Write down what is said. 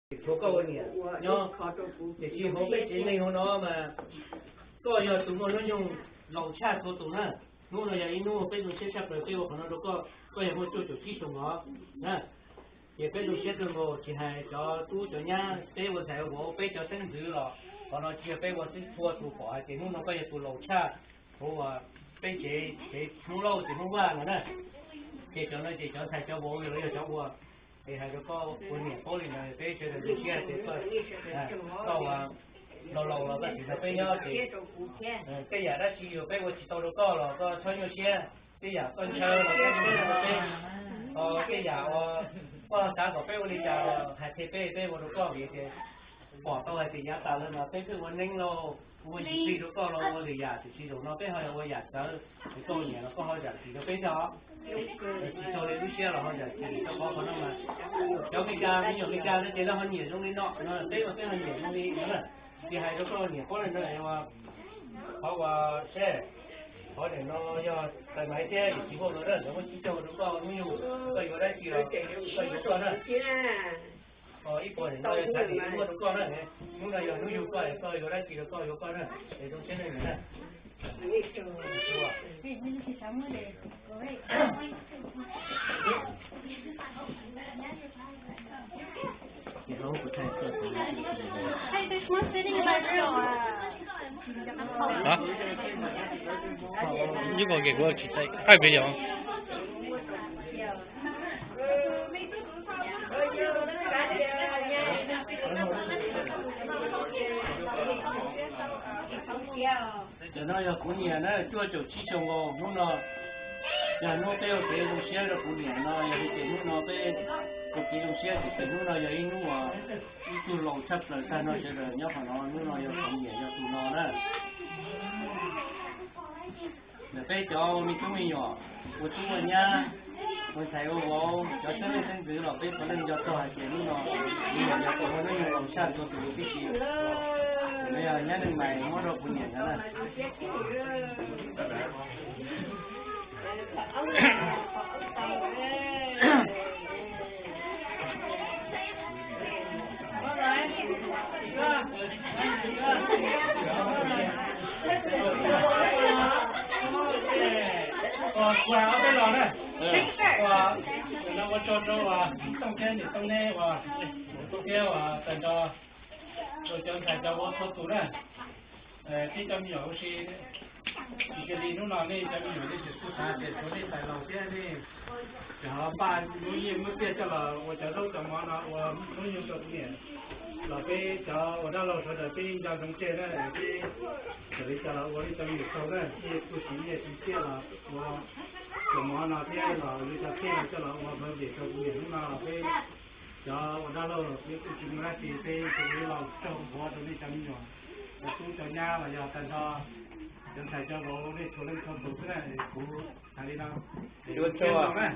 Tshuav koj ua niam nyob, tiam sis hauv peb tsev neeg hauv no mas koj yog tus muaj hnub nyoog laus tshaj txhua tus na. Hnub no yog ib hnub peb zoo siab tshaj plaws peb ua qhov no rau koj, koj yog muaj cuaj caum tsib xyoo os na. Ces peb zoo siab kawg nkaus, tsis hais cov tub cov nyab, peb ua ntxhais ua vauv, peb cov xeeb ntxwv los qhov no tsis yog peb ua xwb, txhua tus pom hais tias hnub no koj yog tus laus tshaj hauv uas peb tsev, tsev Hmoob Lauj tsev Hmoob Vaj no na. Ces cov no ces cov ntxhais cov vauv los yog cov ua, es hais rau koj ua niam paub li ntawd, peb sawv daws zoo siab tias koj, koj ua laus laus los koj tseem nrog peb nyob ces tej yam dab tsi uas peb ua tsis tau rau koj los koj txhob nyuaj siab, tej yam koj ntshaw los koj ua rau peb, tej yam uas koj xav kom peb ua li cas los hais qhia peb, peb ua rau koj vim tias pom tau hais tias yav tas lawm mas peb pheej ua neeb lauj, ua yim plig rau koj los ua lwm yam, tiam sis zaum no peb ho yog ua yam txawv, es koj ua niam los koj ho zam txim rau peb thiab os. Tsis tau li lub siab los ho zam txim rau qhov qhov no mas cov Meskas, me nyuam Meskas no ces lawv ho nyiam zoo li no no, peb mas peb ho nyiam zoo li no na. Ces hais rau koj niam paub li no, qhov uas seb, qhov niam no yog txais maiv thiab yim tsis vau no na, lawv muab tsib caug rau koj hnub yug, koj yuav dab tsi los koj yuav koj na. Ib puas niam no yog tshav niam muab rau koj na, hnub no yog hnub yug koj, koj yuav dab tsi los koj yuav koj na, es zoo siab ne niam na. Hả? Nhúc con kìa của chị Tây. Ai bây giờ? Cov no yog kuv niam na, cuaj caum tsib xyoo nkaus. Hnub no yog hnub peb ua kev zoo siab rau kuv niam no, yog li ces hnub no peb ua kev zoo siab, ces hnub no yog ib hnub uas ib tug laus tshaj plaws tag nrho sawv daws nyob qhov no, hnub no yog kuv niam yog tus no na. Ntawm peb cov me tub me nyuam, ua tub ua nyab, ua ntxhais ua vauv, cov xeeb leej xeeb ntxwv los peb puav leej nco txog hais tias hnub no kuv niam yog tus ua hnub nyoog laus tshaj txhua tus tib si. No yog nyab neeg mais muab rau kuv niam ntawd na. Kuv hais ob peb los na. Ua, no ua tsaug rau uas Tooj thiab niam Tooj neb uas, Tooj thiab uas tag nrho rau cov ntxhais cov vauv txhua tus na. Peb cov me nyuam ua si, tsis cia li hnub no nej cov me nyuam nej tseem xav tias tshuav nej tais laus thiab nej tseem ho npaj lub nyiaj lub txiaj coj los ua cov zaub cov mov no ua hnub nyoog rau kuv niam los peb cov ua dab laug sawv daws peb nco ntsoov tseg na, peb txawm li cas los ua li cov me nyuam txaug na, nej kuj siv nyiaj siv txiaj los ua cov mov no thiab los li cov txiaj no coj los ua birthday rau kuv niam hnub no los peb cov ua dab laug peb kuj tsis muaj dab tsi, peb tsuas ua ib lo tsaug nthuav rau nej cov me nyuam, cov tub cov nyab los yog tag nrho cov ntxhais cov vauv nej txhua leej txhua tus xwb na. Kuv hais li no, ua tsaug na.